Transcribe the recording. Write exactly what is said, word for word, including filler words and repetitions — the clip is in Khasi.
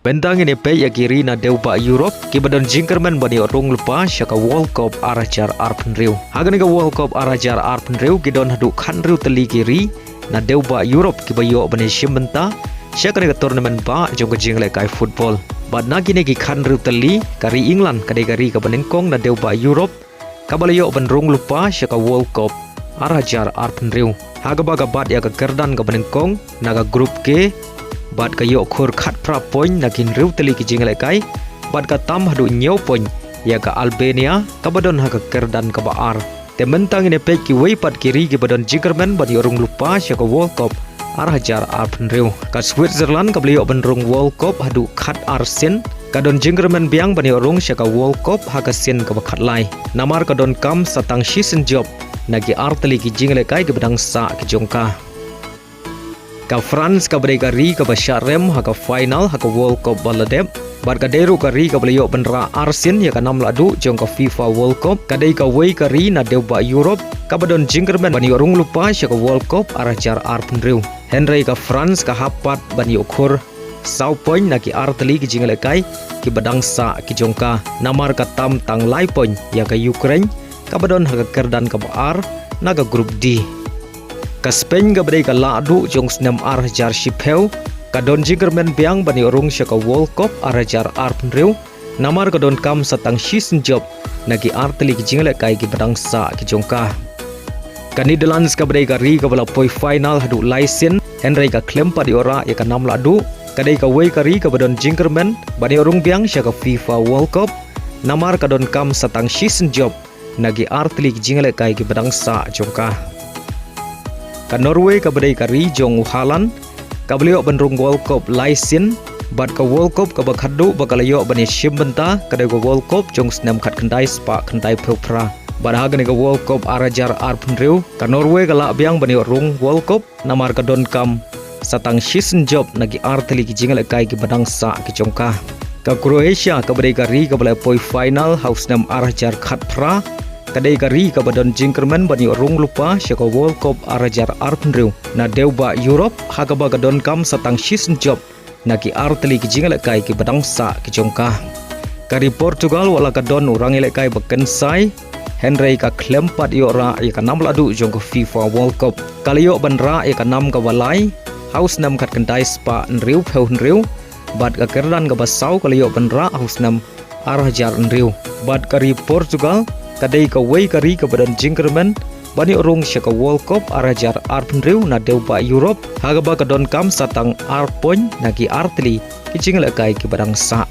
Mynta ngin ïa peit ïa ki ri na dewbah Europe kiba don jingkyrmen ban ïoh rung lypa sha ka World Cup ar hajar arphew hynriew. Ha kane ka World Cup ar hajar arphew hynriew ki don haduh khathynriew tylli ki ri na dewbah Europe kiba ïoh ban ïashim bynta sha kane ka tournament ba jong ka jingïalehkai football. Bad na kine ki khathynriew tylli, ka ri England ka dei ka ri kaba nyngkong na dewbah Europe kaba la ïoh ban rung lypa sha ka World Cup ar hajar arphew hynriew, ha kaba ka bat ïa ka kyrdan kaba nyngkong na ka Group K bad ka ïoh khur khatphra point na ki hynriew tylli ki jingïalehkai, bad ka tam haduh hynñiew point ïa ka Albania kaba don ha ka kyrdan kaba ar. Te mynta ngin ïa peit kiwei pat ki ri kiba don jingkyrmen ban ïoh rung lypa sha ka World Cup ar hajar arphew hynriew. Ka Switzerland kaba la ïoh ban rung World Cup haduh khatar sien ka don jingkyrmen biang ban ïoh rung sha ka World Cup ha ka sien kaba khatlai, namar ka donkam sa tang shisien jop na ki artylli ki jingïalehkai kiba dang sah ki jong ka. Ka France kaba dei ka ri kaba shah rem ha ka final ha ka World Cup ba la dep, bad ka dei ruh ka ri kaba la ïoh ban rah arsien ïa ka nam lahduh jong ka FIFA World Cup, ka dei kawei ka ri na dewbah Europe kaba don jingkyrmen ban ïoh rung lypa sha ka World Cup ar hajar arphew hynriew. Hynrei ka France ka hap pat ban ïoh khur saw point na ki artylli ki jingïalehkai kiba dang sah ki jong ka, namar ka tam tang lai point ïa ka Ukraine kaba don ha ka kyrdan kaba ar na ka Group D. Ka Spain kaba dei ka lahduh jong snem ar hajar shiphew ka don jingkyrmen biang ban ïoh rung sha ka World Cup ar hajar arphew hynriew, namar ka donkam sa tang shisien jop na ki artylli ki jingïalehkai kiba dang sah ki jong ka. Ka Netherlands kaba dei ka ri kaba la poi final haduh lai sien, hynrei ka khlem pat ïoh rah ïa ka nam lahduh, ka dei kawei ka ri kaba don jingkyrmen ban ïoh rung biang sha ka FIFA World Cup, namar ka donkam sa tang shisien jop na ki artylli ki jingïalehkai kiba dang sah jong ka. Ka Norway kaba dei ka ri jong u Haaland kaba la ïoh ban rung World Cup lai sien, bad ka World Cup kaba khatduh ba ka la ïoh ban ïashim bynta ka dei ka World Cup jong snem khatkhyndai spah khyndai phew phra. Bad ha kane ka World Cup ar hajar arphew hynriew, ka Norway ka lah biang ban ïoh rung World Cup namar ka donkam sa tang shisien jop na ki artylli ki jingïalehkai kiba dang sah ki jong ka. Ka Croatia kaba dei ka ri kaba la poi final ha u snem ar hajar khatphra, ka dei ka ri kaba don jingkyrmen ban ïoh rung lypa sha ka World Cup ar hajar arphew hynriew na dewbah Europe, ha kaba ka donkam sa tang shisien jop na ki artylli ki jingïalehkai kiba dang sah ki jong ka. Ka ri Portugal wat la ka don u rangïalehkai ba kynsai, hynrei ka khlem pat ïoh rah ïa ka nam lahduh jong ka FIFA World Cup. Ka la ïoh ban rah ïa ka nam kaba lai ha u snem khatkhyndai spah hynriew phew hynriew, bad ka kyrdan kaba saw ka la ïoh ban rah ha u snem ar hajar hynriew. Bad ka ri Portugal ka dei kawei ka ri kaba don jingkyrmen ban ïoh rung sha ka World Cup ar hajar arphew hynriew na dewbah Europe, ha kaba ka donkam sa tang ar point na ki artylli ki jingïalehkai kiba dang sah.